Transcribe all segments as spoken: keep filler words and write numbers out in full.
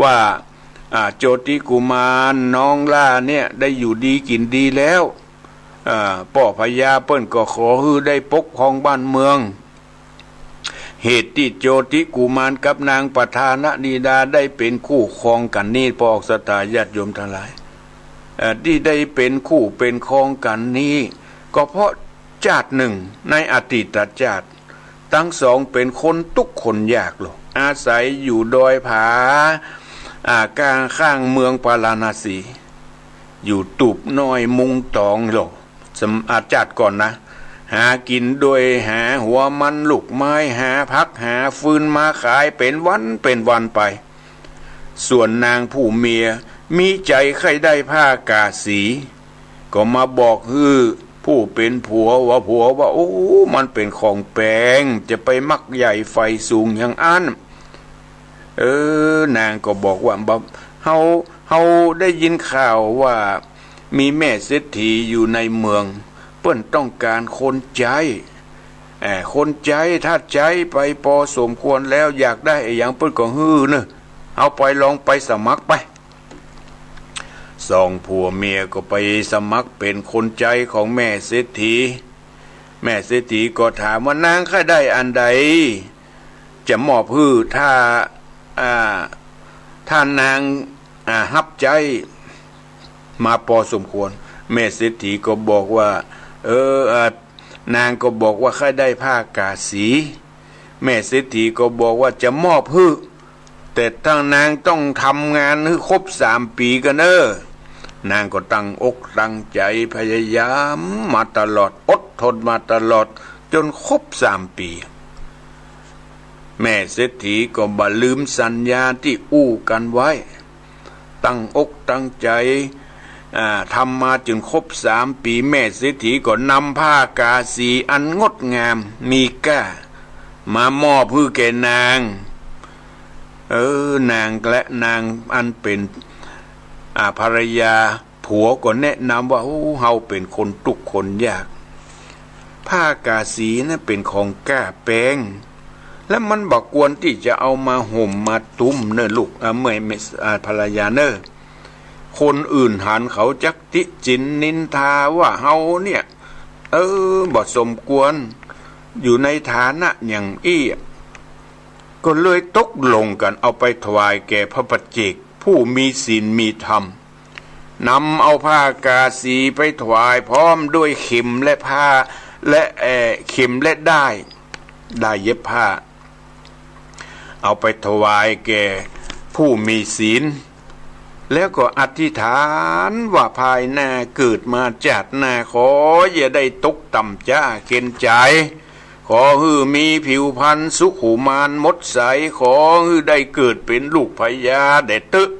ว่า อ่า โจติกุมารน้องหล้าเนี่ยได้อยู่ดีกิ๋นดีแล้ว อ่า ป้อพญาเปิ้นก็ขอหื้อได้ปกครองบ้านเมือง เหตุตี้โจติกุมารกับนางปทานลีลาได้เป๋นคู่ครองกั๋นนี้ ป้อศรัทธาญาติโยมตังหลาย เอ่อ ตี้ได้เป๋นคู่เป๋นครองกั๋นนี้ ก็เพราะจาตินึ่งในอดีตจาติ ตังสองเป๋นคนตุ๊กข์คนยากโลก อาศัยอยู่ดอยผา อ่า ก้างข้างเมืองปาราณสี อยู่ตูบน้อยมุงตองโลก สม- อ่า จาติก่อนนะ หากิ๋นโดยหาหัวมันลูกไม้ หาผักหาฟืนมาขายเป๋นวันเป๋นวันไป ส่วนนางผู้เมียมีใจ๋ใค่ได้ผ้ากาสี ก็มาบอกหื้อผู้เป๋นผัวว่า ผัวว่า โอ้ มันเป๋นของแปง จะไปมักใหญ่ใฝ่สูงอย่างอั้น เออ นางก็บอกว่า บ่ เฮา เฮาได้ยินข่าวว่ามีแม่เศรษฐีอยู่ในเมือง เปิ้นต้องก๋านคนใจ๊ เอ่อ คนใจ๊ ถ้าใจ๊ไปปอสมควรแล้ว อยากได้อะหยังเปิ้นก็หื้อเน่อ เอาไป ลองไปสมัครไป สองผัวเมียก็ไปสมัครเป๋นคนใจ๊ของแม่เศรษฐี แม่เศรษฐีก็ถามว่า นางใค่ได้อันใด จะมอบหื้อ ถ้า อ่า ถ้านาง อ่า ฮับใจ๊มาปอสมควร แม่เศรษฐีก็บอกว่า เออ อ่า นางก็บอกว่าใค่ได้ผ้ากาสี แม่เศรษฐีก็บอกว่าจะมอบหื้อ แต่ถ้านางต้องทำงานหื้อครบสามปี๋ก่อนเน่อ นางก็ตั้งอกตั้งใจ๋พยายามมาตลอด อดทนมาตลอด จ๋นครบสามปี๋ แม่เศรษฐีก็บ่ลืมสัญญาตี้อู้กั๋นไว้ ตั้งอกตั้งใจ๋ อ่า ทำมาจ๋นครบสามปี๋ แม่เศรษฐีก็นำผ้ากาสีอันงดงามมีก้ามามอบหื้อแก่นาง เออ นางและนางอันเป๋น อ่า ภรรยา ผัวก็แนะนำว่า โอ้ เฮาเป๋นคนตุ๊กข์คนยาก ผ้ากาสีนั้นเป๋นของก้าแปง และมันบ่ควรตี้จะเอามาห่มมาตุ้มเน่อลูก อ่า เมื่อย เมื่อย อ่า ภรรยาเน่อ คนอื่นหันเขาจักติฉินนินทาว่าเฮาเนี่ย เออ บ่สมควรอยู่ในฐานะอย่างอี้ ก็เลยตกลงกั๋นเอาไปถวายแก่พระปัจเจกผู้มีศีลมีธรรม นำเอาผ้ากาสีไปถวายพร้อมด้วยเข็มและผ้า และ เอ่อ เข็มและด้าย ด้ายเย็บผ้า เอาไปถวายแก่ผู้มีศีล แล้วก็อธิษฐานว่าภายหน้าเกิดมาจาติหน้า ขออย่าได้ตกต่ำจ๊าเข็ญใจ๋ ขอหื้อมีผิวพรรณสุขุมานหมดใส ขอหื้อได้เกิดเป๋นลูกพญาแด่เต๊อะ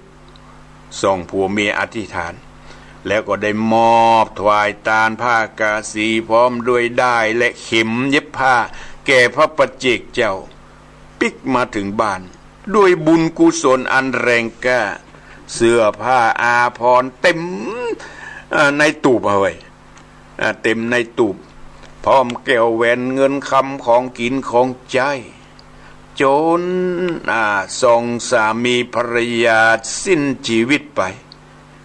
สองผัวเมียอธิษฐาน แล้วก็ได้มอบถวายตานผ้ากาสีพร้อมด้วยด้ายและเข็มเย็บผ้าแก่พระปัจเจกเจ้า ปิ๊กมาถึงบ้าน ด้วยบุญกุศลอันแรงกล้า เสื้อผ้าอาภรณ์เต็ม เอ่อ ในตูบเอาไว้ อ่า เต็มในตูบ พร้อมแก้วแหวนเงินคำของกิ๋นของใจ๊ จ๋น อ่า สองสามีภรรยาสิ้นชีวิตไป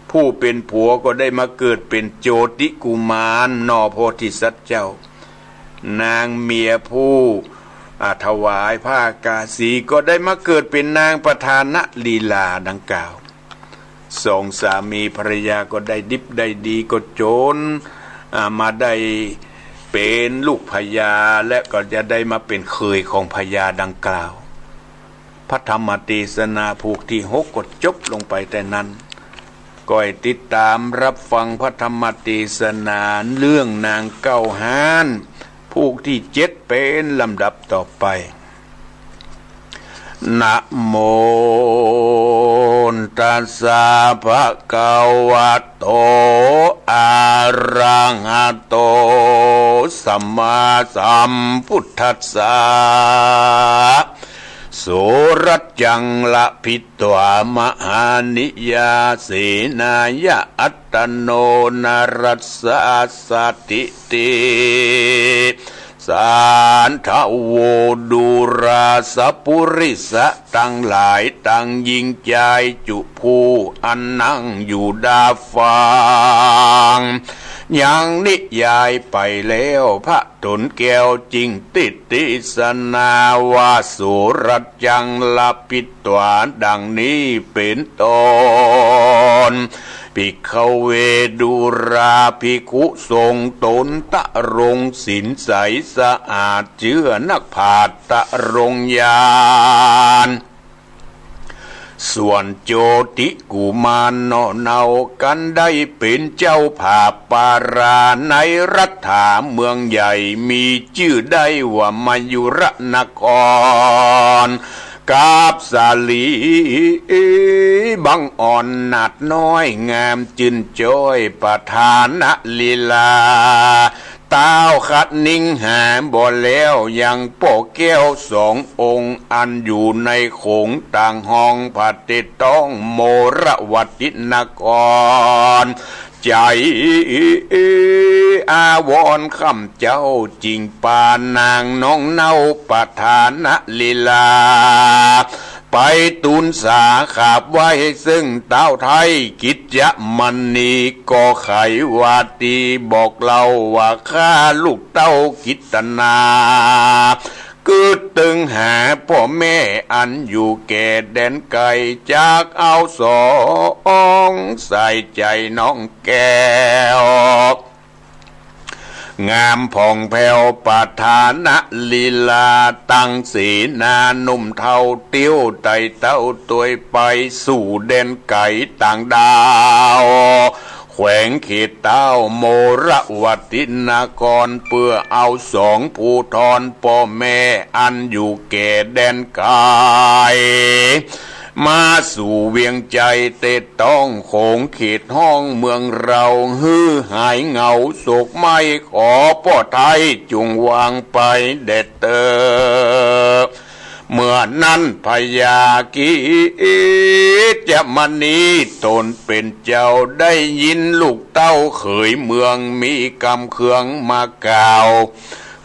ผู้เป๋นผัวก็ได้มาเกิดเป๋นโจติกุมาร หน่อโพธิสัตว์เจ้า นางเมียผู้ อ่า ถวายผ้ากาสีก็ได้มาเกิดเป๋นนางปทานลีลาดังกล่าว สองสามีภรรยาก็ได้ดิบได้ดีก็จ๋น อ่า มาได้เป๋นลูกพญา และก็จะได้มาเป๋นเขยของพญาดังกล่าว พระธรรมเตสนาผูกตี้หกก็จบลงไปแต่นั้น ก็ให้ติดต๋ามรับฟังพระธรรมเตสนาเรื่องนางเก๊าฮ้าน ผูกตี้เจ็ดเป๋นลำดับต่อไป นะโม ตัสสะ ภะคะวะโต อะระหะโต สัมมาสัมพุทธัสสะ โส รัจจัง ละพิตวา มหานิยา เสนายะ อัตตะโน นะรัสสะ สัตถิติ สันทะโว ดูราสะปุริสะตังหลายตังญิงจายจุผู้อันนั่งอยู่ดาฟัง ยังนิยายไปแล้ว พระต๋นแก้วจึงติเตสนาว่า โสรจัง ละปิตวา ดังนี้เป๋นต้น ภิกขเว ดูราภิกขุสงฆ์ต๋นตรงศีลใสสะอาดเจื้อนักปราชญ์ตรงญาณ ส่วนโจติกุมารหน่อเนากันได้เป๋นเจ้าผาบปาราในรัฐาเมืองใหญ่ มีจื้อได้ว่ามยุรนคร กับสาลีบังอ่อนหนาดน้อยงามจื้นจ้อยประธานลีลา ต้าวคะนิงหาบ่แล้วยังป้อแก้วสององค์อันอยู่ในโขงต่างฮ้องพระเตต้องโมรวตินคร ใจ๋อาวรณ์ข้ำเจ้าจึงปานางน้องเนาประธานลีลา ไปตูนสาขาบไหว้เซิ่งต้าวไท้กิจจมณี ก็ไขว่าตี้บอกเล่าว่าข้าลูกเต้ากิตนา กึ๊ดตึงหาป้อแม่อันอยู่แก่แดนไก๋ จักเอาสองสายใจ๋น้องแก้ว งามผ่องแผ้วประธานลีลา ตังเสนาหนุ่มเฒ่าเตี้ยวไต่เต้าตวยไปสู่แดนไก๋ต่างดาว แขวงเขตเต้าโมรวตินคร เปื้อเอาสองผู้ทอนป้อแม่อันอยู่แก่แดนไก๋ มาสู่เวียงใจ๋เตต้องโขงเขตฮ้องเมืองเฮา หื้อหายเหงาโศกไหม้ ขอป้อไท้จุ่งวางไปแด่เต๊อะ เมื่อนั้นพญากิจจมณีต๋นเป๋นเจ้าได้ยินลูกเต้าเขยเมืองมีกำเคืองมากล่าว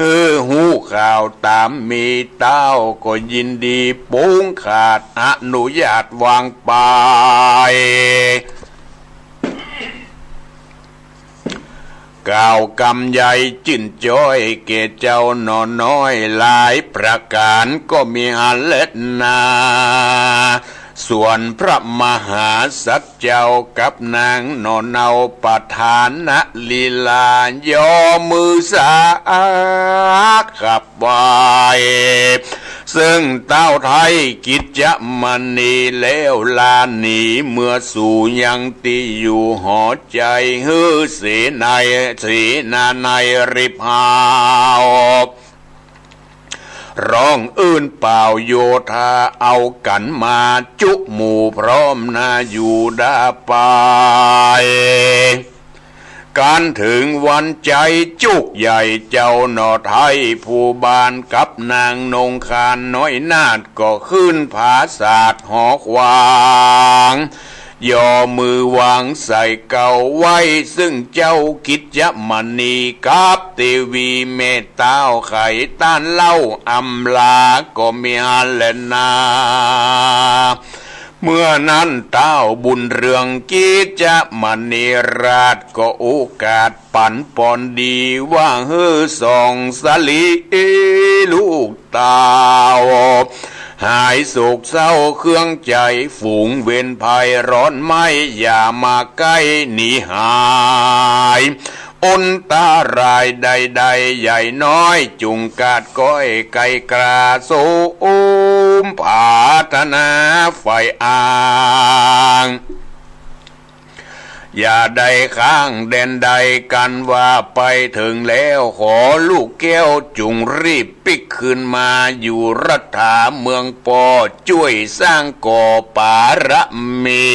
หื้อฮู้ข่าวต๋ามมี ต้าวก็ยินดีปูงขาดอนุญาตวางไป กล่าวกำใหญ่จื้นจ้อยแก่เจ้าหน่อน้อยหลายประก๋านก็มีอันแลนา ส่วนพระมหาสัตว์เจ้ากับนางหน่อเนาประธานลีลา ยอมือสาขับไหว้ เซิ่งต้าวไท้กิจจมณีแล้วลาหนีเมือสู่ยังตี้อยู่หอใจ๋ หื้อเสนาไนย เสนาไนยรีบฮ้าว ร้องเอิ้นป่าวโยธาเอากั๋นมาจุหมู่พร้อมนาอยู่ดาไป กั๋นเถิงวันใจ๋จุกใหญ่ เจ้าหน่อไท้ผู้บานกับนางนงคานน้อยนาฏก็ขึ้นผาสาทหอขวาง ยอมือวางใส่เกล้าไว้ เซิ่งเจ้ากิจจมณีกับเตวีแม่ต้าวไขต้านเล่าอำลาก็มีอันแลนา เมื่อนั้นต้าวบุญเรืองกิจจมณีราชก็โอกาสปั๋นปอนดีว่า หื้อส่องสาลีลูกเต้า หายโศกเศร้าเครื่องใจ๋ ฝูงเวรภัยร้อนไหม้ อย่ามาใก้หนีหาย อันตรายใดๆ ใหญ่น้อยจุ่งกาดก้อยไกลกล้า สมปรารถนาใฝ่อ้าง อย่าได้ค้างแดนใด กันว่าไปเถิงแล้ว ขอลูกแก้วจุ่งรีบปิ๊กคืนมาอยู่รัฐาเมืองป้อ จ้วยสร้างก่อปารมี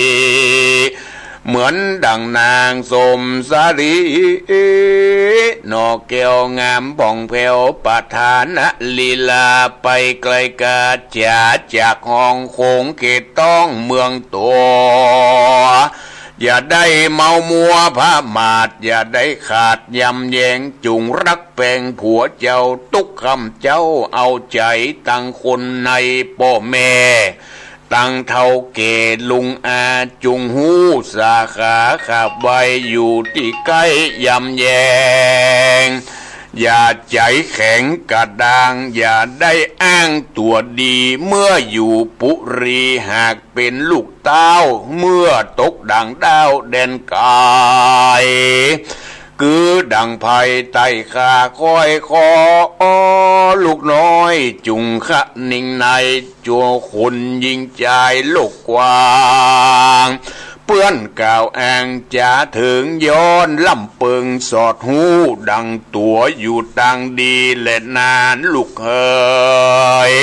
เหมือนดั่งนางสมสาลี หน่อแก้วงามผ่องแผ้วประธานลีลา ไปไกลกาจ๋าจากฮ้องโขงเขตต้องเมืองตั๋ว อย่าได้เมามัวผมาท อย่าได้ขาดยำแยง จุ่งฮักแปงผัวเจ้า ตุ๊กค่ำเจ๊าเอาใจ๋ ตังคนในป้อแม่ ตังเฒ่าแก่ลุงอา จุ่งฮู้สาขา ขะใบ้อยู่ตี้ใก้ยำแยง อย่าใจ๋แข็งกระด้าง อย่าได้อ้างตั๋วดี เมื่ออยู่ปุรีหากเป๋นลูกต้าว เมื่อตกดางด้าวแดนก๋าย คือดังไพร่ใต้ข้า ค่อยขอลูกน้อย จุ่งคะนิงใน จัวคนหญิงจายโลกกว้าง เปื้อนกล่าวอ้างจ๋าเถิง ย้อนลำเปิงสอดฮู้ ดังตั๋วอยู่ตางดีแลนาลูกเหย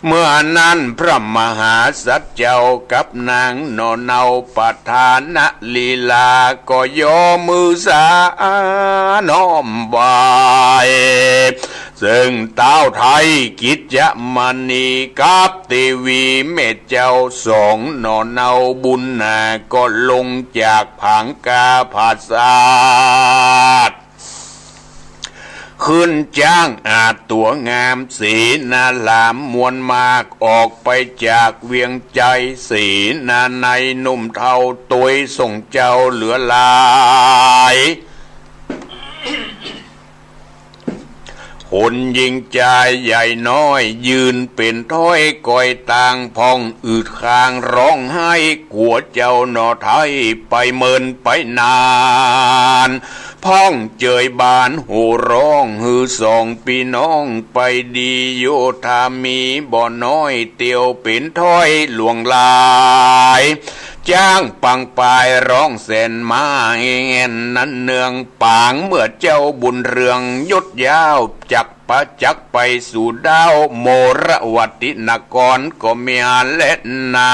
เมื่อนั้นพระมหาสัตว์เจ้ากับนางหน่อเนา ประธานลีลาก็ยอมือสาน้อมไหว้ เซิ่งต้าวไทยกิจจมณี กับเตวีแม่เจ้าสองหน่อเนาบุญนา ก็ลงจากผางกาผาสาท ขึ้นจ๊างอาตั๋วงาม เสนาหลามมวลมาก ออกไปจากเวียงไจย เสนาในหนุ่มเฒ่าตวยส่งเจ้าเหลือหลาย คนหญิงจายใหญ่น้อย ยืนเป๋นถ้อยก้อยตาง พ่องอืดคางฮ้องไห้ กั๋วเจ้าหน่อไทยไปเมินไปนาน พ่องเจยบานโห่ฮ้อง หื้อสองปี้น้องไปดี โยธามีบ่น้อย เตียวเป๋นถ้อยหลวงหลาย จ๊างปังปายฮ้องแสนมา แห่งแห่นนั้นเนือง ป๋างเมื่อเจ้าบุญเรืองยศยาว จักปะจักไปสู่ด้าว โมรวตินครก็มีอาแลนา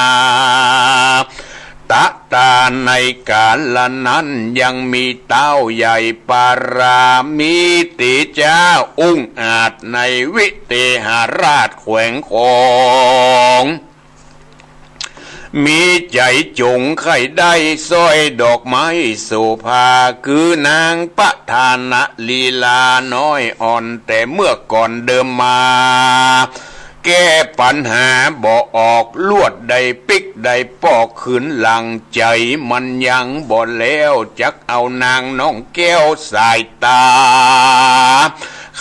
ตะตาในกาละนั้น ยังมีต้าวใหญ่ปารามี เตจ๊าองอาจในวิเตหราชแขวงของ มีใจ๋จ๋งใค่ได้สร้อยดอกไม้โสภา คือนางประธานลีลาน้อยอ่อน แต่เมื่อก่อนเดิมมา แก้ปัญหาบ่ออก ลวดได้ปิ๊กได้ปอก คืนหลังใจ๋มันยังบ่แล้ว จักเอานางน้องแก้วสายตา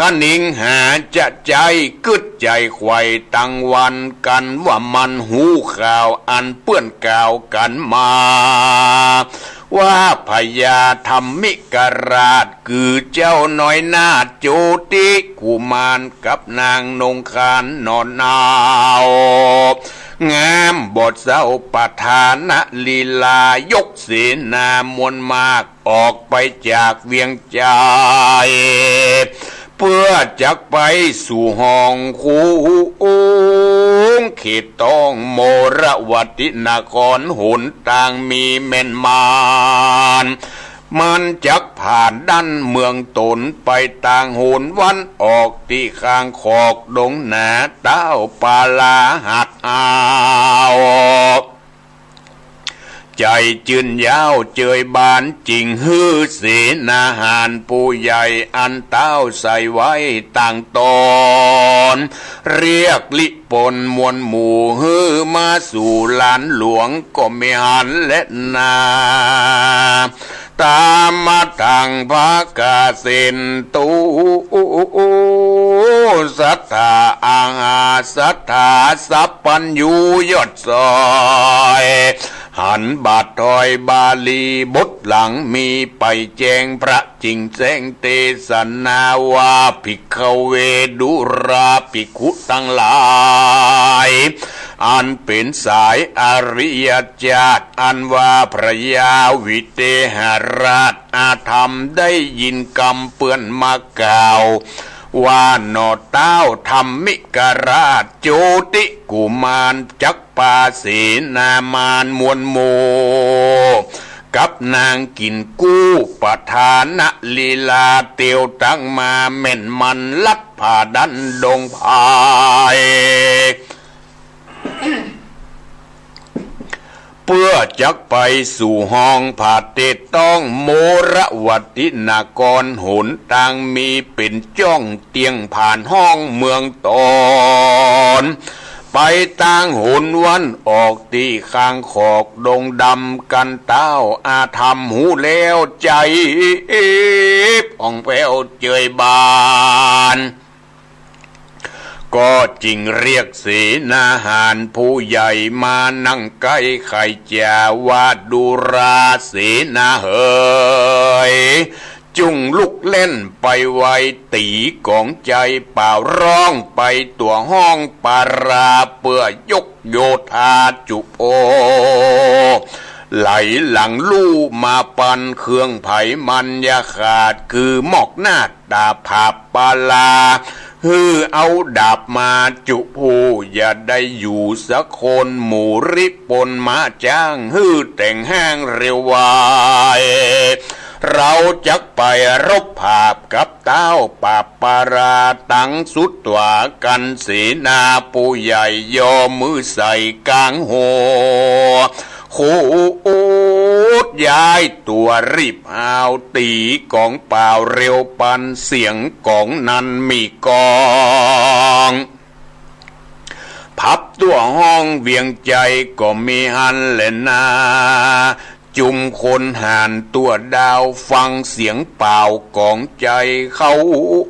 คะนิงหาจะใจ๊ กึ๊ดใจ๋ไขว่ตังวัน กันว่ามันฮู้ข่าวอันเปื้อนกล่าวกั๋นมา ว่าพญาธรรมิกราช คือเจ้าน้อยนาถโจติกุมาร กับนางนงคานหน่อเนา งามบ่เศร้า ประธานลีลายกเสนามวลมาก ออกไปจากเวียงไจย เปื้อจักไปสู่ห้องคุ้งเขตต้อง โมรวตินครหนตางมีแม่นมาน มันจักผ่านดั้นเมืองต๋น ไปตางหนวันออก ตี้ข้างขอกดงหนา ต้าวปาลาหัดอาว ใจ๋จื้นยาวเจยบาน จึงหื้อเสนาหารผู้ใหญ่ อันต้าวใส่ไว้ตางต๋น เรียกลิปนมวลหมู่ หื้อมาสู่ลานหลวงก็มีอาแลนา ตามมาตังภะกะเสนตุ สัตถาอาหาสัตถา สัพพัญญูยอดซอย หันบาทถ้อยบาลีบทหลัง มีไปแจ้งพระจิ่งแจ้งเตสนาว่า ภิกขเว ดูราภิกขุตังหลาย อันเป๋นสายอริยเจ้า อันว่าพระยาวิเตหราชอาธรรมได้ยินกำเปื้อนมากล่าว ว่าหน่อต้าวธรรมิกราชโจติกุมารจักปาเสนามานมวลหมู่ กับนางกิ๋นกู้ประธานลีลาเตียวตังมาแม่นมันลัดผ่าดั้นดงไพร เปื้อจักไปสู่ห้องผาเตดต้อง โมรวัตตินคร หนตางมีเป๋นจ้อง เตียงผ่านห้องเมืองตอน ไปตางหนวันออกตี้ข้างขอกดงดำ กันต้าวอาธรรมฮู้แล้วใจ๋ผ่องแผ้วเจยบาน ก็จึงเรียกเสนาหารผู้ใหญ่มานั่งใก้ ใค่จ๋าว่า ดูราเสนาเหย จุ่งลุกแล่นไปไว ตี๋ก๋องใจ๋ ป่าวร้องไปตั๋วห้องปารา เปื้อยกโยธาจุโภ ไหลหลังลู่มาปัน เครื่องไผมันอย่าขาด คือหมอกนาดดาบผาบปารา หื้อเอาดาบมาจุผู้ อย่าได้อยู่สักคน หมู่ริปนมาจ้าง หื้อแต่งห้างเร็วไว เฮาจักไปรบผาบกับต้าวปราบปารา ตังสุดตั๋วกัน เสนาผู้ใหญ่ยอมือใส่ก๋างหัว ขูดย้ายตั๋วรีบหาว ตี๋ก๋องป่าวเร็วปัน เสียงก๋องนั้นมีก้อง พับตั๋วห้องเวียงใจ๋ก็มีหั้นแลนา จุมคนหาญตั๋วดาว ฟังเสียงป่าวก๋องใจ๋เข้า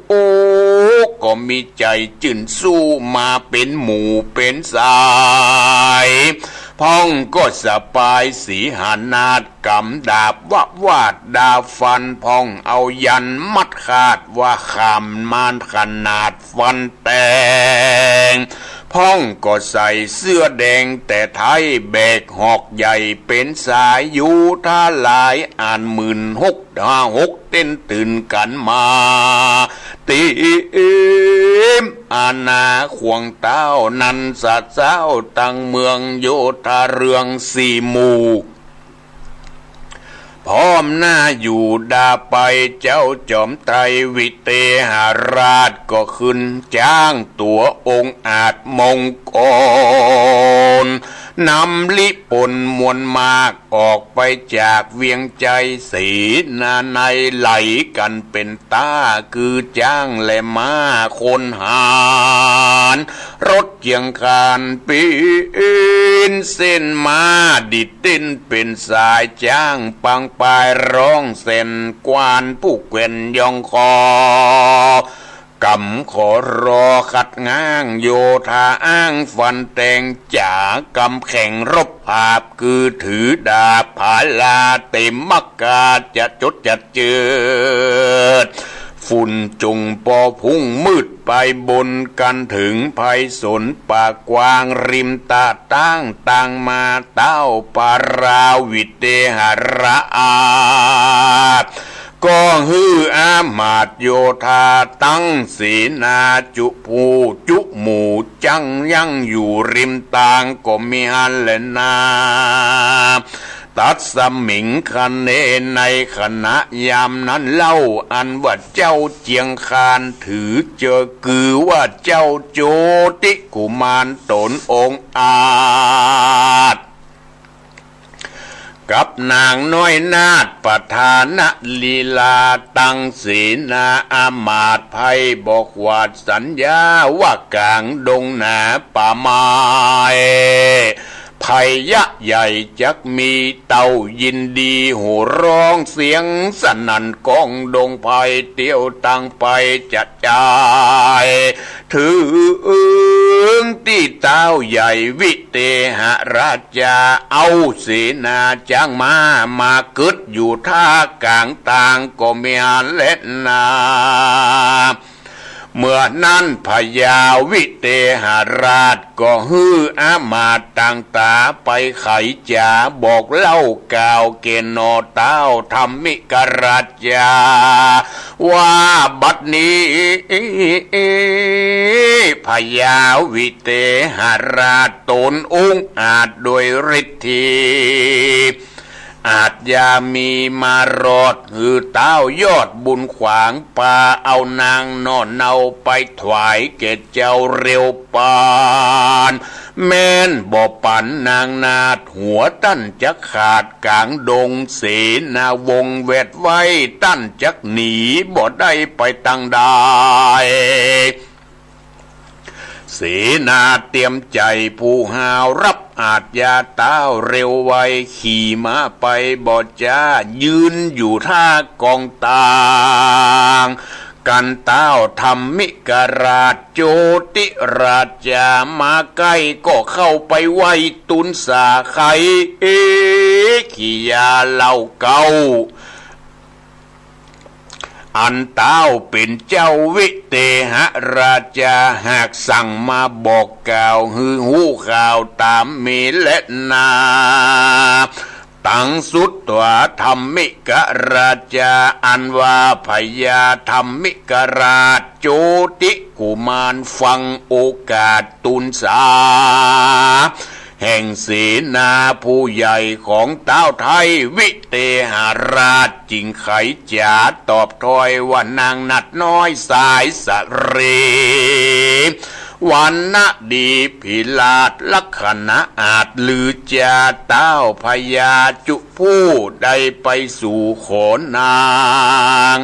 โอ้ ก็มีใจ๋จื้นสู้มาเป๋นหมู่เป๋นสาย พ่องก็สะปายสีหนาฏ ก๋ำดาบวาดดาบฟัน พ่องเอายันต์มัดคาด ว่าขามมานขนาดฟันแตง พ่องก็ใส่เสื้อแดงแต่ไท้ แบกหอกใหญ่เป๋นสาย โยธาหลายอันหมื่นหก ห้าหกเต้นตื่นกั๋นมา เต๋มอาณาขวางต้าวนันทะเจ้า ตังเมืองโยธาเรืองสี่หมู่ พร้อมหน้าอยู่ดาไป เจ้าจอมไตรวิเตหราชก็ขึ้นจ้างตั๋วองอาจมงคล นำริปนมวลมาก ออกไปจากเวียงใจ๋ เสนาในไหลกั๋นเป๋นต้า คือจ้างและม้าคนหาญ รถเคียงคานปีนเส้นม้า ดีดเต้นเป๋นสาย จ้างปังปายร้องแสน กวานผู้แขวนยองคอ กำขอรอขัดง้าง โยธาอ้างฟันแตง จ๋ากำแข่งรบผาบ คือถือดาบผาลา เต๋มมักกาจะจดจะเจิด ฝุ่นจุ่งปอพุ่งมืดไปบน กันถึงไพศาลป่ากว้าง ริมตาตั้งตางมา ต้าวปาราวิเตหราช ก็หื้ออามาตย์โยธาตังเสนาจุผู้จุหมู่ จั้งยั้งอยู่ริมตางก็มีหั้นแลนา ตัสมิงคเน ในขณะยามนั้นเล่า อันว่าเจ้าเจียงคานถือเจอกือว่าเจ้าโจติกุมารต๋นองอาจ กับนางน้อยนาฏประธานลีลา ตังเสนาอามาตย์ไพร่บ่ขวาดสัญญา ว่ากลางดงหนาป่าไม้ ภัยยะใหญ่จักมี เต้ายินดีโห่ร้องเสียงสนั่นก้องดงไพร่ เตี้ยวตังไปจะจาย เถิงตี้ต้าวใหญ่วิเตหราชา เอาเสนาจ้างม้ามาเกิดอยู่ท่ากลางตางก็มีหั้นแลนา เมื่อนั้นพญาวิเตหราชก็หื้ออามาตย์ต่างต๋าไปไขจ๋าบอกเล่ากล่าวแก่หน่อต้าวธรรมิกราชา ว่าบัดนี้พญาวิเตหราชต๋นองอาจโดยฤทธี อาจจะมีมารอดหื้อต้าวยอดบุญขวาง ปาเอานางหน่อเนาไปถวายแก่เจ้าเร็วปาน แม้นบ่ปั๋นนางนาฏ หัวต้านจักขาดก๋างดง เสนาวงศ์แวดไว้ ต้านจักหนีบ่ได้ไปตางใด เสนาเตียมใจ๋ผู้ห้าว ฮับอาชญาต้าวเร็วไว ขี่ม้าไปบ่จ๊า ยืนอยู่ท่ากองตาง กันต้าวธรรมิกราช โจติราชามาใกล้ ก็เข้าไปไหว้ตู๋นสา ใค่ เอ ขี้ยาเล่าเก๊า อันต้าวเป๋นเจ้าวิเตหราชา หากสั่งมาบอกกล่าว หื้อฮู้ข่าวต๋ามมีแลนา ตังสุตวาธรรมิกราชา อันว่าพญาธรรมิกราช โจติกุมาร ฟังโอกาสตู๋นสา แห่งเสนาผู้ใหญ่ของต้าวไท้ วิเตหราชจึงไขจ๋าตอบถ้อยว่า นางนาฏน้อยสายสะเร วรรณะดีผิลาศ ลักขณะอาจลือจา ต้าวพญาจุผู้ได้ไปสู่ขอนาง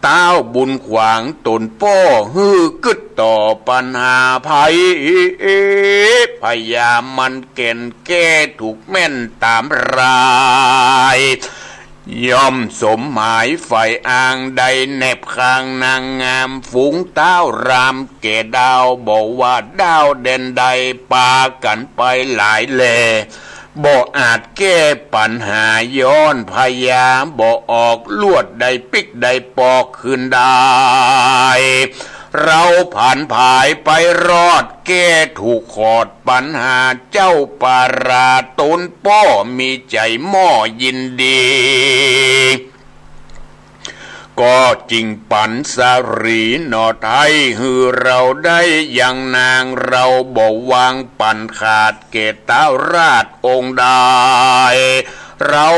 ต้าวบุญขวางตนป้อ หื้อกึ๊ดต่อปัญหาภัย พญามันแก่นแก้ถูกแม่นต๋ามราย ย่อมสมหมายใฝ่อ้าง ได้แนบข้างนางงาม ฝูงต้าวรามแก่ดาว บ่ว่าดาวแดนใด ปากั๋นไปหลายแล บ่อาจแก้ปัญหา ย้อนพญาบ่ออก ลวดได้ปิ๊กได้ปอกคืนได้ เราผานผายไปรอด แก้ถูกขอดปัญหา เจ้าปาราต๋นป้อมีใจ๋หม้อยินดี ก็จึงปั๋นสารีหน่อไท้ หื้อเราได้ยังนาง เราบ่วางปั๋นขาด แก่ต้าวราชองค์ใด เรา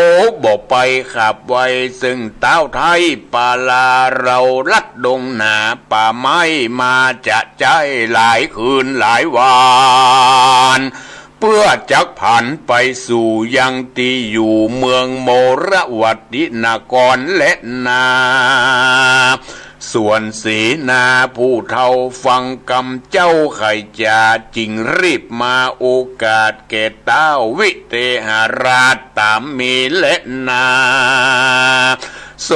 บ่ไปขับไว ซึ่งต้าวไท้ปารา เราลัดดงหนาป่าไม้มาจะใจ๊หลายคืนหลายวาน เปื้อจักผันไปสู่ยังตี้อยู่เมืองโมรวตินครแลนา ส่วนเสนาผู้เฒ่าฟังกำเจ้าไขจ๋า จึงรีบมาโอกาสแก่ต้าววิเตหราชต๋ามมีแลนา โส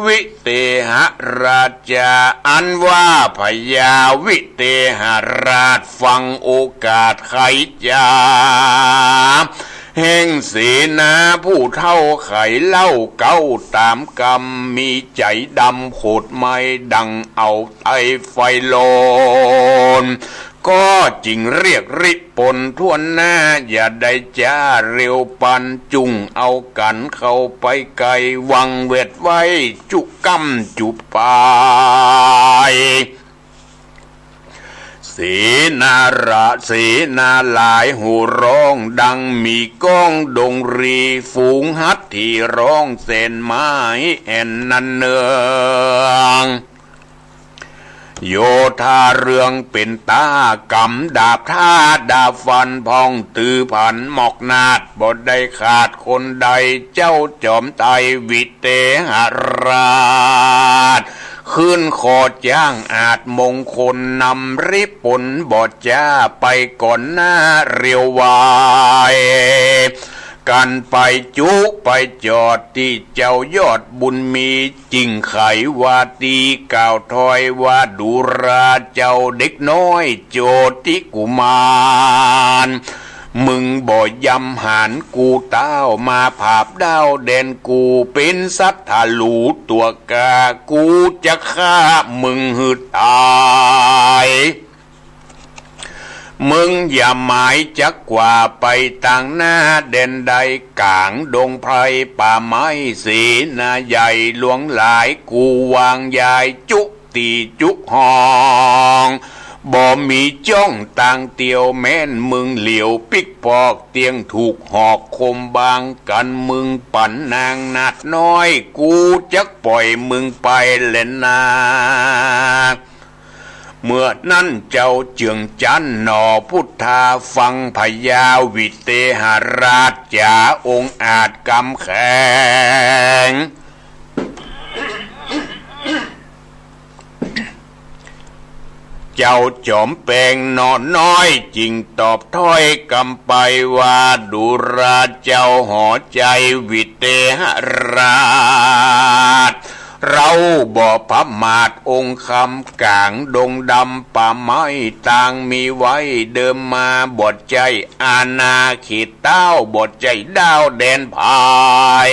วิเตหราชา อันว่าพญาวิเตหราชฟังโอกาสไขจ๋า แห่งเสนาผู้เฒ่าไขเล่าเก๊าต๋ามกำ มีใจ๋ดำโขดไหม้ดังเอาไต้ไฟโลน ก็จึงเรียกริปนถ้วนหน้า อย่าได้จ๊าเร็วปัน จุ่งเอากั๋นเข้าไปใก้ วังแวดไว้จุก้ำจุปาย เสนาระ เสนาหลายโห่ฮ้องดังมีก้องดงรี ฝูงฮัตถีฮ้องแสนไม้แอ่นนันเนือง โยธาเรื่องเป๋นต้า ก๋ำดาบถ้าดาบฟัน พ่องตือผันหมอกนาฏ บ่ได้ขาดคนใด เจ้าจอมไตรวิเตหราช ขึ้นขอจ้างอาจมงคล นำริปนบ่จ๊าไปก่อนหน้าเร็วไว กั๋นไปจุไปจอดตี้เจ้ายอดบุญมี จึงไขว่าตี้กล่าวถ้อยว่า ดูราเจ้าเด็กน้อยโจติกุมาร มึงบ่ยำหานกูต้าว มาผาบด้าวแดนกู เป๋นศัตรูตั๋วก้า กูจะฆ่ามึงหื้อต๋าย มึงอย่าหมายจักว่าไปตางหน้าแดนใด ก๋างดงไพรป่าไม้เสนาใหญ่หลวงหลาย กูวางยายจุตี้จุห้อง บ่มีจ้องตางเตียว แม้นมึงเหลียวปิ๊กปอก เตี้ยงถูกหอกคมบาง กั๋นมึงปั๋นนางนาฏน้อย กูจักป่อยมึงไปแลนา เมื่อนั้นเจ้าเจื้องจั๊นหน่อพุทธา ฟังพญาวิเตหราชจ๋าองอาจกำแข็ง เจ้าจ๋อมแปงหน่อน้อยจึงตอบถ้อยกำไปว่า ดูราเจ้าหอใจ๋วิเตหราช เฮาบ่ประมาทองค์คำก๋างดงดำป่าไม้ต่างมีไว้เดิมมา บ่ใจ้อาณาเขตเต้า บ่ใจ้ด้าวแดนภาย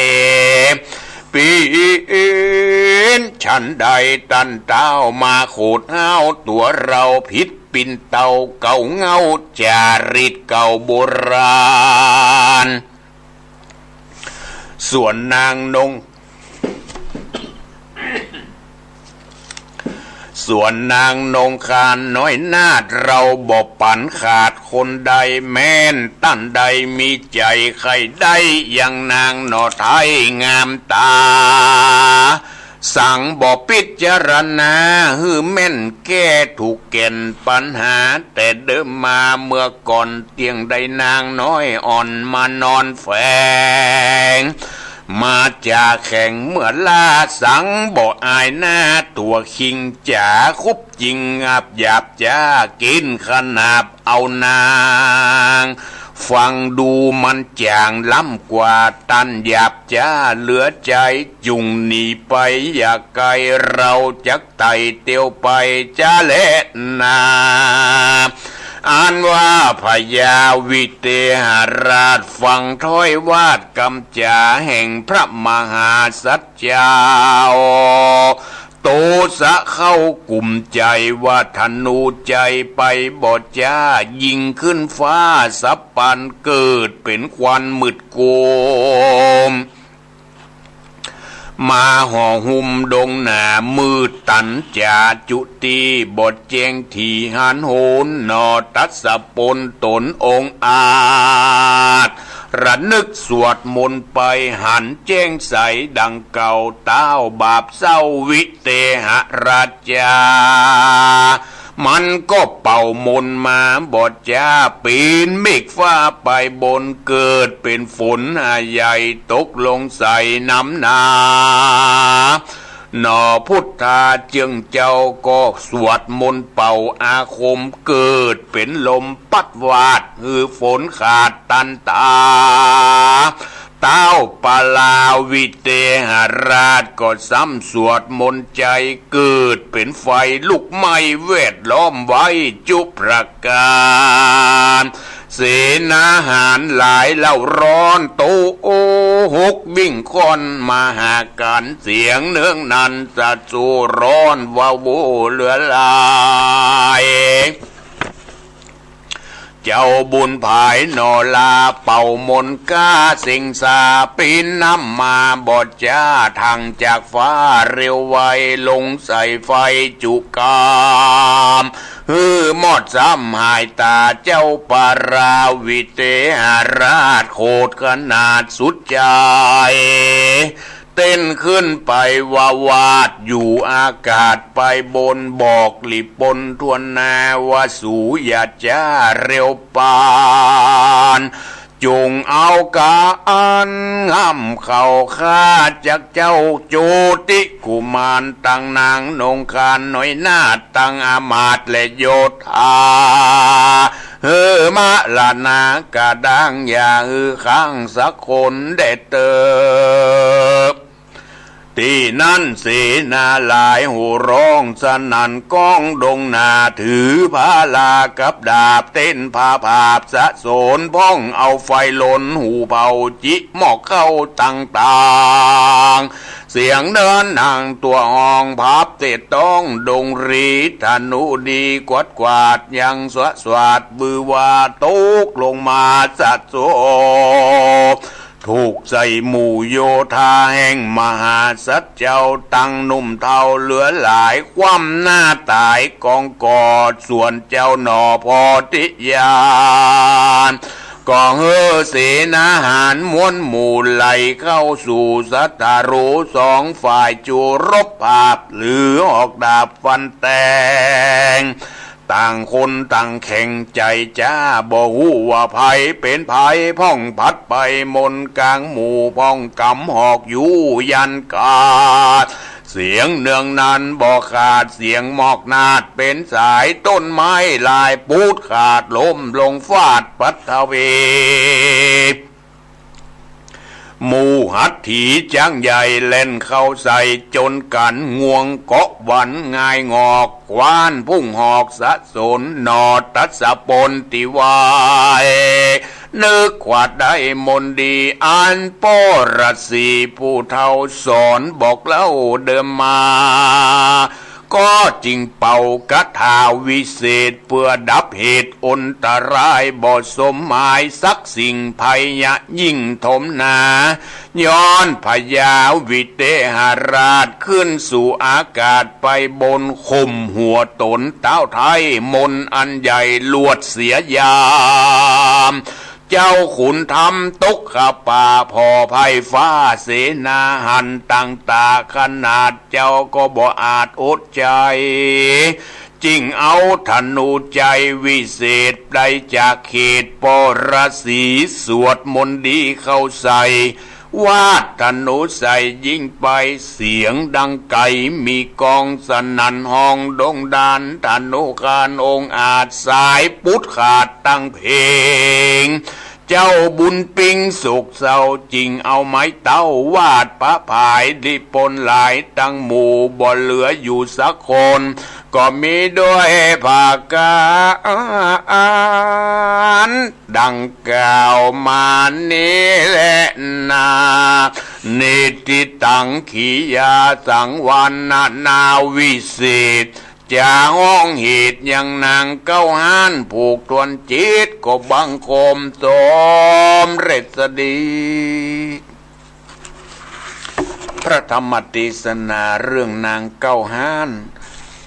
เป๋นฉันใดต้านเต้ามาโขดห้าวตั๋วเฮาผิดปิ่นเต้าเก่าเหง้าจารีตเก่าโบราณ ส่วนนางนง ส่วนนางนงคานน้อยนาฏ เฮาบ่ปันขาดคนใด แม้นต้านใดมีใจ๋ใค่ได้อย่างนางหน่อไท้งามต๋า สังบ่ปิจารณาหื้อแม่นแก้ถูกแก่นปัญหา แต่เดิมมาเมื่อก่อนเตี้ยงได้นางน้อยอ่อนมานอนแฝง มาจ๋าแข็งเมื่อล้า สังบ่อายหน้าตั๋วคิงจ๋า คุบจิงอับหยาบจ๊า กิ๋นขนาบเอานาง ฟังดูมันจ๋างล้ำกว่า ต้านหยาบจ๊าเหลือใจ๋ จุ่งหนีไปอย่าไก๋ เฮาจักไต่เตียวไปจ๊าแลนา อันว่าพญาวิเตหราชฟังถ้อยวาดกำจ๋าแห่งพระมหาสัตว์เจ้า โตสะเข้ากุมใจ๋ว่าธนูใจ๋ไปบ่จ๊า ยิงขึ้นฟ้าสับปันเกิดเป๋นควันมืดโกม มาห่อหุ้มดงหนามืดตันจ๋าจุติ บ่แจ้งถี่หันโหนหน่อ ตัสสะปนต๋นองอาจ ระนึกสวดมนต์ไปหันแจ้งใสดังเก่า เต้าบาปเศร้าวิเตหราชจา มันก็เป่ามนต์มาบ่จ๊า ปี๋นเมฆฟ้าไปบน เกิดเป๋นฝนหาใหญ่ตกลงใส่น้ำหนา หน่อพุทธาเจื้องเจ้าก็สวดมนต์เป่าอาคม เกิดเป๋นลมปั๊ดวาดหื้อฝนขาดตันต๋า เต้าปาลาวิเตหราชก็ซ้ำสวดมนต์ใจ๋ เกิดเป๋นไฟลุกไหม้แวดล้อมไว้จุประก๋าน เสนาหารหลายเล่าร้อนโตโอหกวิ่งค่อนมหากัณฑ์ เสียงเนืองนันสะโสร้อนว้าโวเหลือหลาย เจ้าบุญผายหน่อลาเป่ามนต์ก้าเซ็งสา ปี๋นน้ำมาบ่จ๊า ทั่งจากฟ้าเร็วไว ลงใส่ไฟจุกาม หื้อมอดซ้ำหายต๋า เจ้าปาลาวิเตหราชโขดขนาดสุดใจ๋ เต้นขึ้นไปวาวาดอยู่อากาศไปบน บอกหลีปนทั่วหน้าว่าสูอย่าจ๊าเร็วปาน จงเอาก๋านง่ำเข้าข้าจักเจ้าโจติกุมาร ตังนางนงคานน้อยนาฏ ตังอามาตย์และโยธา หื้อมรณาก๋าดั้ง อย่าหื้อค้างสักคนแด่เต๊อะ ตี้นั้นเสนาหลายโห่ร้องสนั่นก้องดงหนา ถือพาลากับดาบเต้นพาผาบสะโสน พ่องเอาไฟลนหูเผาจิหมอกเข้าต่างๆ เสียงเนินหนังตั๋วห้องพับเตะต้องดงรี ธนูดีกวัดกวาดยังสะสวาดบือว่าตกลงมาสะโส ถูกใส่หมู่โยธาแห่งมหาสัตว์เจ้าตังหนุ่มเฒ่าเหลือหลาย คว่ำหน้าต๋ายกองกอด ส่วนเจ้าหน่อโพธิญาณ ก็หื้อเสนาหาญม้วนหมู่ไหลเข้าสู่สัตรูสองฝ่าย จูรบผาบหรือออกดาบฟันแตง ต่างคนต่างแข็งใจ๋จ๊า บ่ฮู้ว่าใผเป๋นใผ พ่องผัดไปมนกลางหมู่ พ่องก๋ำหอกอยู่ยันกาด เสียงเนืองนันบ่ขาด เสียงหมอกนาดเป๋นสาย ต้นไม้หลายปูดขาด ล้มลงฟาดปัทภี หมู่หัตถีจ๊างใหญ่แล่นเข้าใส่จ๋นกั๋น งวงเกาะหวันง่ายงอก คว้านพุ่งหอกสะสน หน่อตัสสะปนติวาย นึกว่าได้มนต์ดี อันป้อฤๅษีผู้เฒ่าสอนบอกเล่าเดิมมา ก็จึงเป่าคาถาวิเศษ เปื้อดับเหตุอันตราย บ่สมหมายสักสิ่งภัยยะยิ่งถมหนา ย้อนพญาวิเตหราชขึ้นสู่อากาศไปบน ข่มหัวต๋นเต๊าไท้มนต์อันใหญ่ลวดเสียยาม เจ้าขุนธรรมตกขปา ผ่อไพร่ฟ้าเสนาหันตั้งต๋าขนาด เจ้าก็บ่อาจอดใจ๋ จึงเอาธนูชัยวิเศษ ได้จากเขตป้อฤๅษี สวดมนต์ดีเข้าใส่ วาดธนูใส่ยิงไป เสียงดังไกลมีก้องสนั่นห้องดงดาน ธนูคานองอาจสายปุดขาดตั้งเพง เจ้าบุญปิ๊งโศกเศร้า จึงเอาไม้เต๊าวาดประผาย ริปนหลายตั้งหมู่ บ่เหลืออยู่สักคน ก็มีด้วยผากาอันดังกล่าวมานี้แลนา นิติตังขียาสังวรรณนาวิเศษ จะฮ้องเหตุยังนางเก๊าฮ้าน ผูกถ้วนจิตก็บังคมสมเร็จสดี พระธรรมเตสนาเรื่องนางเก๊าฮ้าน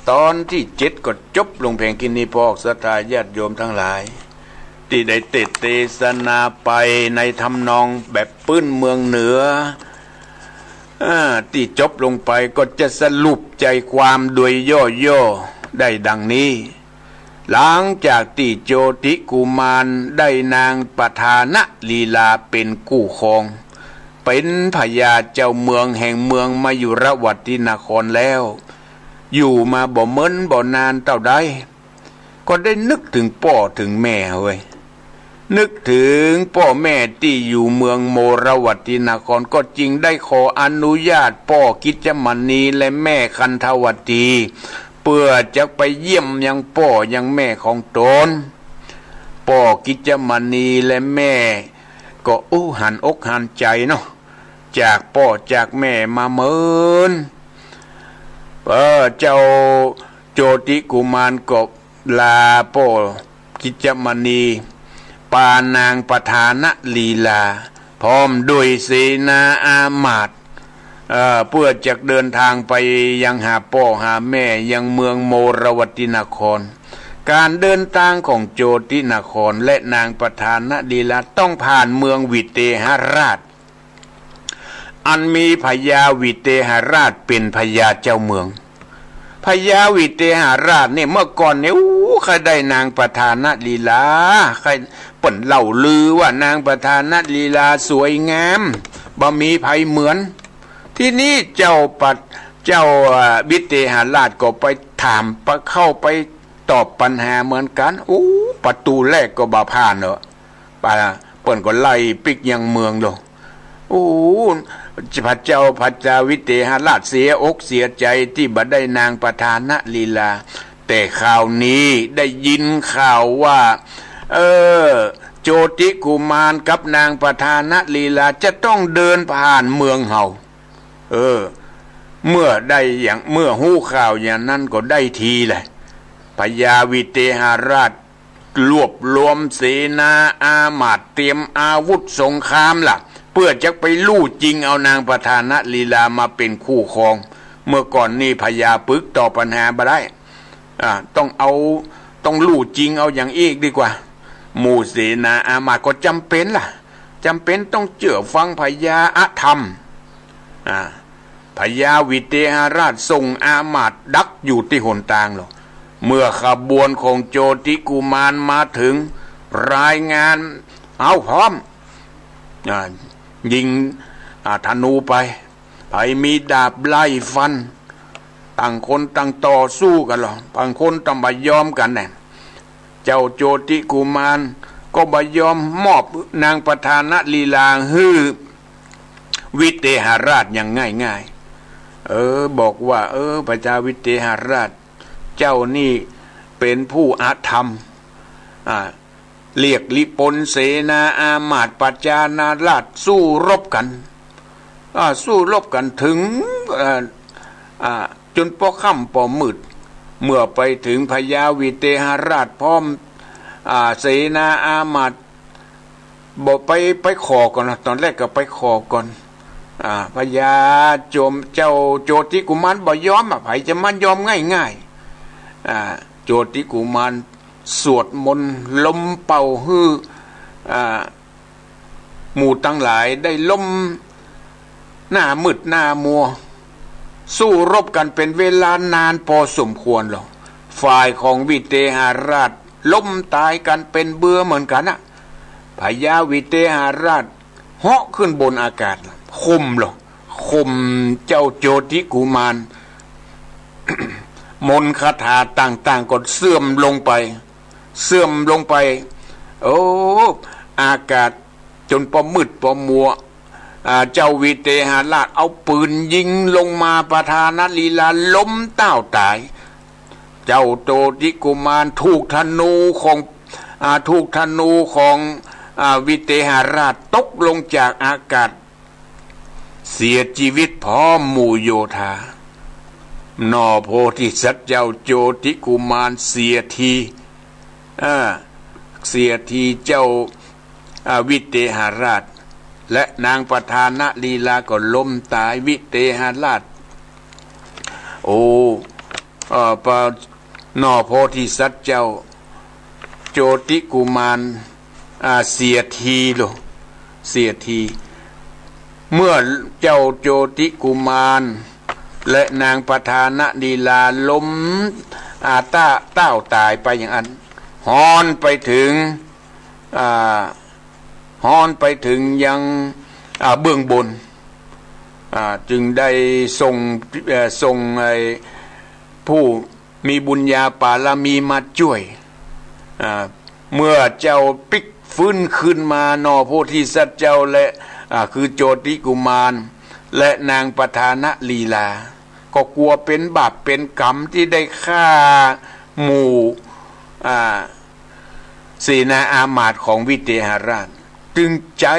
ต๋อนตี้เจ็ดก็จบลงเพียงแค่นี้ พวกศรัทธาญาติโยมตังหลาย ตี้ได้เตสน์เตสนาไปในทำนองแบบปื้นเมืองเหนือ อ่า ตี้จบลงไปก็จะสรุปใจ๋ความโดยย่อๆ ได้ดังนี้ หลังจากตี้โจติกุมารได้นางปทานลีลาเป๋นคู่ครอง เป๋นพญาเจ้าเมืองแห่งเมืองมยุรวัตตินครแล้ว อยู่มาบ่เมินบ่นานเต้าใด ก็ได้นึกเถิงป้อเถิงแม่เว้ย นึกเถิงป้อแม่ตี้อยู่เมืองมรวัตตินคร ก็จึงได้ขออนุญาตป้อกิจจมณีและแม่คันธวตี เปื้อจะไปเยี่ยมยังป้อยังแม่ของต๋น ป้อกิจจมณีและแม่ก็อู้หันอกหันใจ๋เนาะ จากป้อจากแม่มาเมิน เออ เจ้าโจติกุมารก็ลาป้อกิจจมณี ปานางปทานลีลา พร้อมด้วยเสนาอามาตย์ เอ่อ เปื้อจะเดินตางไปยังหาป้อหาแม่ยังเมืองมรวัตตินคร ก๋านเดินตางของโจตินครและนางปทานลีลาต้องผ่านเมืองวิเตหราช อันมีพญาวิเตหราชเป๋นพญาเจ้าเมือง พญาวิเตหราชเนี่ยเมื่อก่อนเนี่ย อู้ ใค่ได้นางปทานลีลา ใค่ เปิ้นเล่าลือว่านางปทานลีลาสวยงาม บ่มีใผเหมือน ทีนี้เจ้าปัด เจ้า อ่า วิเตหราชก็ไปถาม ไปเข้าไปตอบปัญหาเหมือนกั๋น อู้ ประตู๋แรกก็บ่ผ่านเนาะ ปะ เปิ้นก็ไล่ปิ๊กยังเมืองโลด อู้ พระเจ้าพญาวิเตหราชเสียอกเสียใจ๋ตี้บ่ได้นางปทานลีลา แต่คราวนี้ได้ยินข่าวว่า เออ โจติกุมารกับนางปทานลีลาจะต้องเดินผ่านเมืองเฮา เออ เมื่อได้อย่าง เมื่อฮู้ข่าวอย่างนั้นก็ได้ทีแหละ พญาวิเตหราช รวบรวมเสนาอามาตย์เตรียมอาวุธสงครามละ เปื้อจะไปลู่จิงเอานางปทานลีลามาเป๋นคู่ครอง เมื่อก่อนนี้พญาปึกตอบปัญหาบ่ได้ อ่า ต้องเอา ต้องลู่จิงเอาอย่างอี้ดีกว่า หมู่เสนาอามาตย์ก็จ๋ำเป๋นละ จ๋ำเป๋นต้องเจื้อฟังพญาอธรรม อ่า พญาวิเตหราชส่งอามาตย์ดักอยู่ตี้หนตางแล้ว เมื่อขบวนของโจติกุมารมาเถิง รายงาน เอา พร้อม อ่า ยิง อ่า ธนูไป ใผมีดาบไล่ฟัน ต่างคนต่างต่อสู้กั๋นลอ ต่างคนต่างบ่ยอมกั๋นแน่ เจ้าโจติกุมารก็บ่ยอมมอบนางประธานลีลาหื้อวิเตหราชอย่างง่ายๆ เออ บอกว่า เออ พญาวิเตหราช เจ้านี่เป๋นผู้อธรรม อ่า เรียกริปนเสนาอามาตย์ประชานาราษฎร์สู้รบกั๋น อ่า สู้รบกั๋นเถิง เอ่อ อ่า จ๋นปอค่ำปอมืด เมื่อไปเถิงพญาวิเตหราชพร้อม อ่า เสนาอามาตย์ บ่ไป ไปขอก่อนนะ ต๋อนแรกก็ไปขอก่อน อ่า พญาโจม เจ้าโจติกุมารบ่ยอมอะ ใผจะมายอมง่ายๆ อ่า โจติกุมารสวดมนต์ลมเป่าหื้อ อ่า หมู่ตังหลายได้ล้มหน้ามืดหน้ามัว สู้รบกั๋นเป๋นเวลานานปอสมควรลอ ฝ่ายของวิเตหราชล้มต๋ายกั๋นเป๋นเบื่อเหมือนกั๋นนะ พญาวิเตหราชเหาะขึ้นบนอากาศ ข่มลอ ข่มเจ้าโจติกุมาร มนต์คาถาต่างๆ ก็เสื่อมลงไป เสื่อมลงไป โอ้ อากาศจ๋นปอมืดปอมัว อ่า เจ้าวิเตหราชเอาปืนยิงลงมา ประธานลีลาล้มเต้าต๋าย เจ้าโจติกุมารถูกธนูของ อ่า ถูกธนูของ อ่า วิเตหราชตกลงจากอากาศ เสียจีวิตพร้อมหมู่โยธา หน่อโพธิสัตว์เจ้าโจติกุมารเสียที อ่า เสียทีเจ้า อ่า วิเตหราช และนางประธานลีลาก็ล้มต๋าย วิเตหราช โอ้ เอ่อ ปะ หน่อโพธิสัตว์เจ้าโจติกุมาร อ่า เสียทีลอ เสียที เมื่อเจ้าโจติกุมาร และนางประธานลีลาล้ม อ่า เต้า เต้าต๋ายไปอย่างอั้น ฮอนไปเถิง อ่า ฮอนไปเถิงยัง อ่า เบื้องบน อ่า จึงได้ส่ง เอ่อ ส่งไอ้ผู้มีบุญญาปารมีมาจ้วย อ่า เมื่อเจ้าปิ๊กฟื้นคืนมา หน่อโพธิสัตว์เจ้าและ อ่า คือโจติกุมาร และนางประธานลีลา ก็กั๋วเป๋นบาปเป๋นกรรมตี้ได้ฆ่าหมู่ อ่า เสนาอามาตย์ของวิเตหราช จึงใจ๊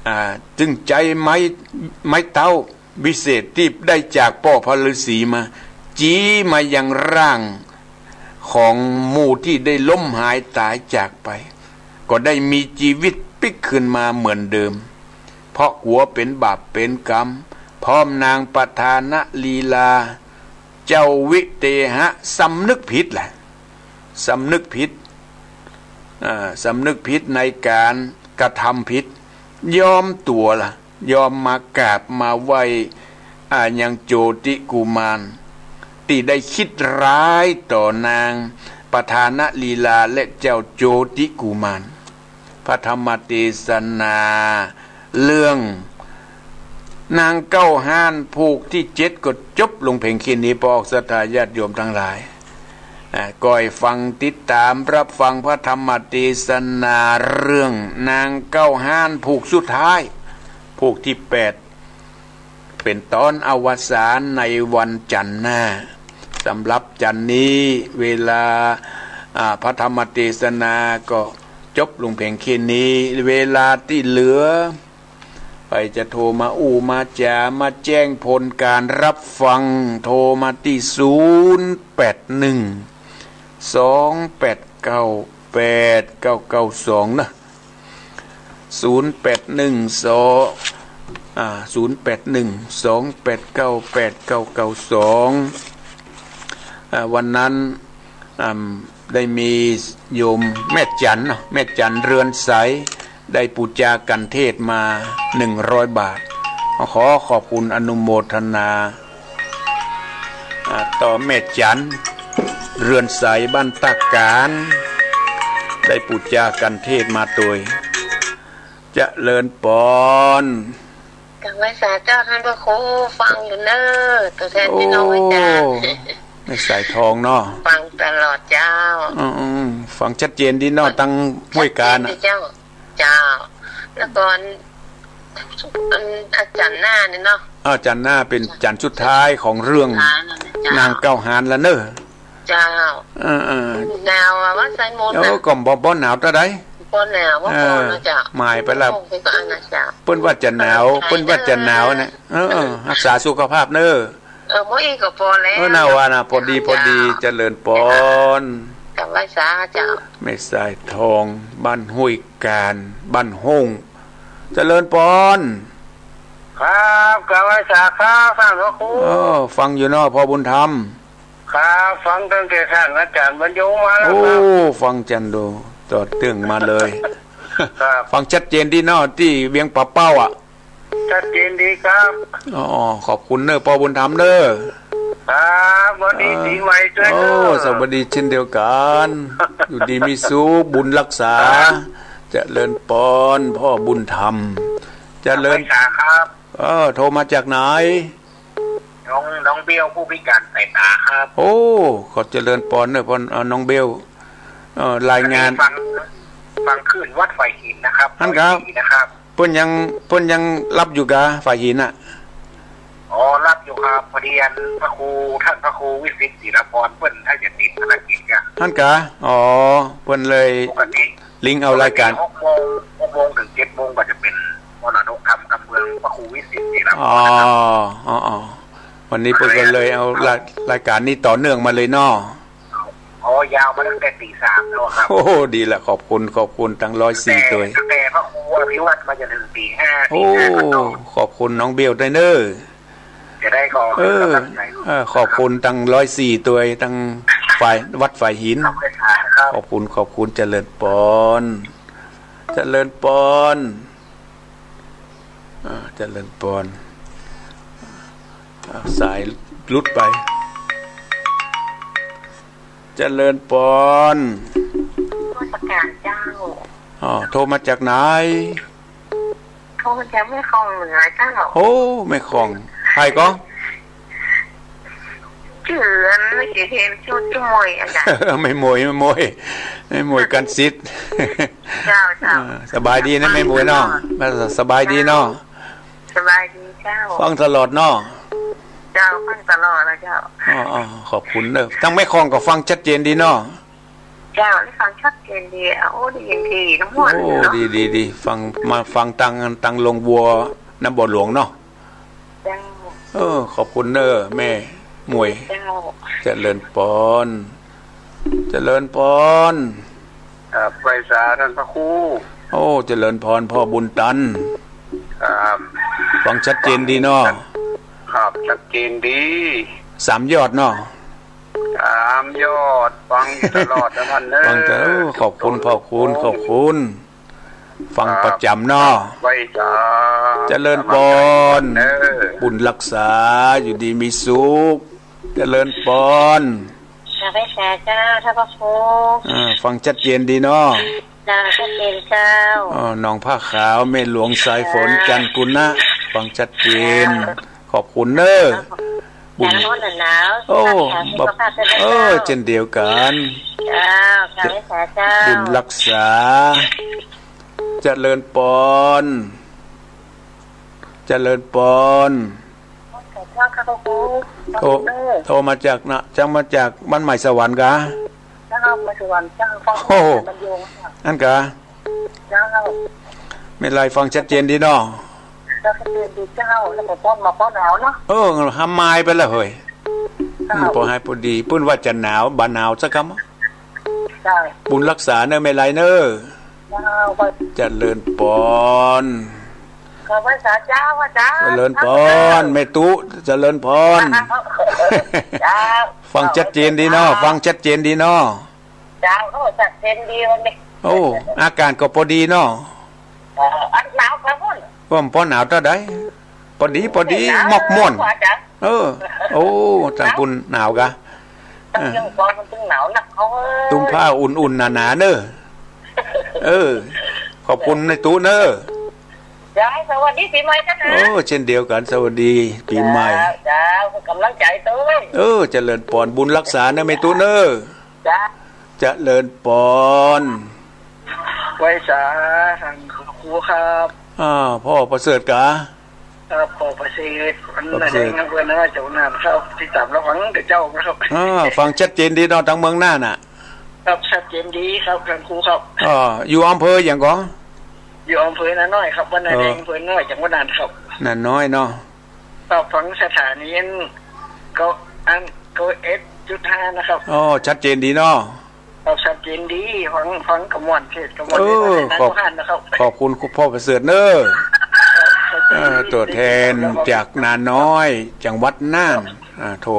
อ่า จึงใจ๊ไม้ ไม้เต๊าวิเศษตี้ได้จากป้อพระฤาษีมา จี๊มายังร่างของหมู่ตี้ได้ล้มหายต๋ายจากไป ก็ได้มีจีวิตปิ๊กคืนมาเหมือนเดิม เพราะกั๋วเป๋นบาปเป๋นกรรม พร้อมนางประธานลีลา เจ้าวิเตหะสำนึกผิดแหละ สำนึกผิด อ่า สำนึกผิดในก๋านกระทำผิด ยอมตั๋วละ ยอมมากราบมาไหว้ อ่า ยังโจติกุมาร ตี้ได้คิดร้ายต่อนางประธานลีลาและเจ้าโจติกุมาร พระธรรมเตสนา เรื่องนางเก๊าฮ้านผูกตี้เจ็ดก็จบลงเพียงแค่นี้ ปอออกศรัทธาญาติโยมตังหลาย อ่า ก้อยฟังติดต๋ามรับฟังพระธรรมเตสนาเรื่องนางเก๊าฮ้านผูกสุดท้าย ผูกตี้แปด เป๋นต๋อนอวสานในวันจันทร์หน้า สำหรับจันทร์นี้เวลา อ่า พระธรรมเตสนาก็จบลงเพียงแค่นี้ เวลาตี้เหลือ ใผจะโทรมาอู้มาจ๋ามาแจ้งผลก๋านรับฟัง โทรมาตี้ศูนย์แปดหนึ่ง สองแปดเก้า แปดเก้าเก้าสอง นะ ศูนย์แปดหนึ่งสอง อ่า ศูนย์แปดหนึ่งสองแปดเก้าแปดเก้าเก้าสอง อ่า วันนั้น อ่า ได้มีโยมแม่จันเนาะ แม่จันเรือนใส ได้ปูจากัณฑ์เทศน์มาหนึ่งร้อยบาท ขอขอบคุณอนุโมทนา อ่า ต่อแม่จันเรือนใสบ้านตากาน ได้ปูจากัณฑ์เทศน์มาตวย เจริญปอน กราบไหว้สาเจ้าต้านพระครู ฟังอยู่เน่อ ตั๋วแทนพี่น้องไหว้เจ้า โอ้ แม่สายทองเนาะ ฟังตลอดเจ้า อืมๆ ฟังชัดเจนดีเนาะ ตังห้วยกาญ ชัดเจนดีเจ้า เจ้า แล้วก่อน อัน อาจารย์หน้านี่เนาะ อาจารย์หน้าเป๋นอาจารย์สุดท้ายของเรื่อง สุดท้ายแล้วนะเจ้า นางเก้าหานละเน่อ เจ้า เออๆ หนาวอะว่าไสมนต์ โอ้ น่ะ ก็บ่ บ่หนาวเต้าใด บ่หนาว บ่ เออ บ่นะเจ้า หมายไปละ บ่ไปก็อันนะเจ้า เปิ้นว่าจะหนาว เออ เปิ้นว่าจะหนาวน่ะ เออๆ รักษาสุขภาพเน่อ เออ บ่อี้ก็ปอแล้ว เออ น่าว่าน่ะ ปอดี เจ้า ปอดี เจริญปอน กราบไหว้สาเจ้า แม่สายทอง บ้านห้วยกาญ บ้านห้ง เจริญปอน ครับ กราบไหว้สาครับ ต้านพระครู เออ ฟังอยู่เนาะ พ่อบุญธรรม ครับ ฟังตั้งแต่ต้านอาจารย์บรรยงมาแล้วครับ โอ้ ฟังจันโด ต่อเนื่องมาเลย ครับ ฟังชัดเจนดีเนาะ ตี้เวียงป่าเป้าอะ ชัดเจนดีครับ อ๋อ ขอบคุณเน่อ พ่อบุญธรรมเน่อ ครับ สวัสดี เออ ปีใหม่ตวย โอ้ เน่อ สวัสดีเช่นเดียวกั๋น อยู่ดีมีสุข บุญรักษา ครับ เจริญปอน พ่อบุญธรรม เจริญ กราบไหว้สาครับ เออ โทรมาจากไหน น้อง น้องเบลผู้พิการสายตาครับ โอ้ ขอเจริญปอนเน่อ ปอน เอ่อ น้องเบล เอ่อ รายงาน ฟัง ฟังคลื่นวัดฝายหินนะครับ ฮั้นกา ร้อยสี่นะครับ เปิ้นยัง เปิ้นยังฮับอยู่กา ฝายหินน่ะ อ๋อ ฮับอยู่ครับ พอดีอันพระครู ต้านพระครูวิสิทธิ์ศิลปร เปิ้นถ้าจะติดภารกิจกะ ฮั้นกา อ๋อ เปิ้นเลย ปกติ ลิงก์เอารายการ ปกติหกโมง หกโมงเถิงเจ็ดโมงก็จะเป๋นมรดกธรรมกำเมืองพระครูวิสิทธิ์ศิลปร อ๋อ นะครับ อ๋อ อ๋อ วันนี้เปิ้นก็เลยเอาราย รายการนี้ต่อเนื่องมาเลยเนาะ อ๋อ ยาวมาตั้งแต่ตีสามแล้วครับ โอ้ ดีละ ขอบคุณ ขอบคุณตังร้อยสี่ตวย ตั้งแต่พระครูอภิวัตรมาจนเถิงตีห้า โอ้ ตีห้าก็ต่อ ขอบคุณน้องเบลตวยเน่อ จะได้ขอ เออ กำลังใจ เออ ขอบคุณตังร้อยสี่ตวย ตังฝาย วัดฝายหิน ขอบคุณครับ ขอบคุณ ขอบคุณ เจริญปอน เจริญปอน อ่า เจริญปอน อ่า สายหลุดไป เจริญปอน นมัสก๋านเจ้า อ๋อ โทรมาจากไหน โทรมาจากแม่ฮ่องเหนือเจ้า โอ้ แม่ฮ่อง ใผก่อ จื้ออันเมื่อกี้เห็นจื้อ จื้อหมวยอะเจ้า แม่หมวย แม่หมวย แม่หมวย กัญสิทธิ์ เจ้า เจ้า เออ สบายดีนะแม่หมวยเนาะ สบายดีเนาะ สบายดีเจ้า ฟังตลอดเนาะ เจ้า ฟังตลอดละเจ้า อ๋อ อ๋อ ขอบคุณเน่อ ตังแม่ฮ่องก็ฟังชัดเจนดีเนาะ เจ้า ได้ฟังชัดเจนดี อ่ะ โอ้ ได้ยินดีนะม่วน โอ้ เนาะ ดี ดี ดี ฟัง มาฟังตัง ตังโฮงวัวน้ำบ่อหลวงเนาะ เจ้า เออ ขอบคุณเน่อแม่หมวย เจ้า เจริญปอน เจริญปอน ครับ ไหว้สาต้านพระครู โอ้ เจริญปอนพ่อบุญตัน ครับ ฟังชัดเจนดีเนาะ ครับ ชัดเจนดี สามยอดเนาะ สามยอด ฟังอยู่ตลอดนะต้านเน่อ ฟังตลอด เออ ขอบคุณ ขอบคุณ ขอบคุณ ฟังประจ๋ำเนาะ ไหว้สา เจริญปอน เออ บุญรักษา อยู่ดีมีสุข เจริญปอน กราบไหว้สาเจ้า ต้านพระครู อ่า ฟังชัดเจนดีเนาะ เจ้า ชัดเจนเจ้า อ๋อ น้องผ้าขาว แม่หลวงสายฝน เจ้า จันทร์กุณะ ฟังชัดเจน เจ้า ขอบคุณเน่อ บุญ หนาว โอ้ สุขภาพ เออ เจ้า เจ้นเดียวกั๋น เจ้า กราบไหว้สาเจ้า บุญรักษา เจริญปอน เจริญปอน ขอบคุณค่ะ พระครู โทร โทรมาจากนะ จะมาจากบ้านใหม่สวรรค์กา เจ้า มาสวรรค์เจ้า โอ้ บรรยงค่ะ อั้นกา เจ้า แม่ไรฟังชัดเจนดีเนาะ ชัดเจนดีเจ้า แล้วก็ป้อนมาป้อนเอาเนาะ เออ หำมายไปแล้วเฮ้ย เจ้า อืม ปอหายปอดี เปิ้นว่าจะหนาว บ่หนาวสักกำ เจ้า บุญรักษาเน่อแม่ไรเน่อ เจ้า เจริญปอน ขอไหว้สาเจ้า เจ้า เจริญปอน แม่ตุ๊ เจริญปอน เจ้า ฟังชัดเจนดีเนาะ ฟังชัดเจนดีเนาะ เจ้า โอ้ ชัดเจนดีวันนี้ โอ้ อากาศก็ปอดีเนาะ เออ อันหนาวกะบ่ ว่ามันปอหนาวเต้าใด ปอดี ปอดี หนาว มอกม่วน กว่าจ้ะ เออ โอ้ ตางปุ้นหนาวกะ เออ ยังปอมันตึงหนาวนักเขาเอ้ย ตุ้มผ้าอุ่นๆ หนาๆ เนอะ เออ ขอบคุณนายตุ๊เนอะ เจ้า สวัสดีปี๋ใหม่จ้ะนะ โอ้ เช่นเดียวกั๋น สวัสดีปี๋ใหม่ เจ้า เจ้า ก๋ำลังใจ๋ตวย เออ เจริญปอน บุญฮักษาเนอะ แม่ตุ๊เนอะ เจ้า เจริญปอน ไหว้สา ตางครูครับ อ่า ป้อประเสริฐกา ครับ ป้อประเสริฐ อัน ป้อประเสริฐ นั้นเองครับ เปิ้นว่าเจ้าน่านครับ ติดต๋ามรับฟังแต่เจ๊านะครับ อ่า ฟังชัดเจนดีเนาะ ตางเมืองน่านน่ะ ครับ ชัดเจนดีครับ ตางครูครับ อ่า อยู่อำเภอหยังก่อ อยู่อำเภอนาน้อยครับ บ้านนาแดง เออ อำเภอนาน้อย จังหวัดน่านครับ นาน้อยเนาะ ครับ ฟังสถานีอัน เก้า อัน เก้าเอ็ดจุดห้านะครับ อ๋อ ชัดเจนดีเนาะ ครับ ชัดเจนดี ฟัง ฟังกะม่วน เทศน์กะม่วน เออ ในบ้านนา ขอบ นาน้อยนะครับ ขอบคุณครูป้อประเสริฐเนอะ ครับ เออ ตัวแทนจากนาน้อย จังหวัดน่าน อ่า โทร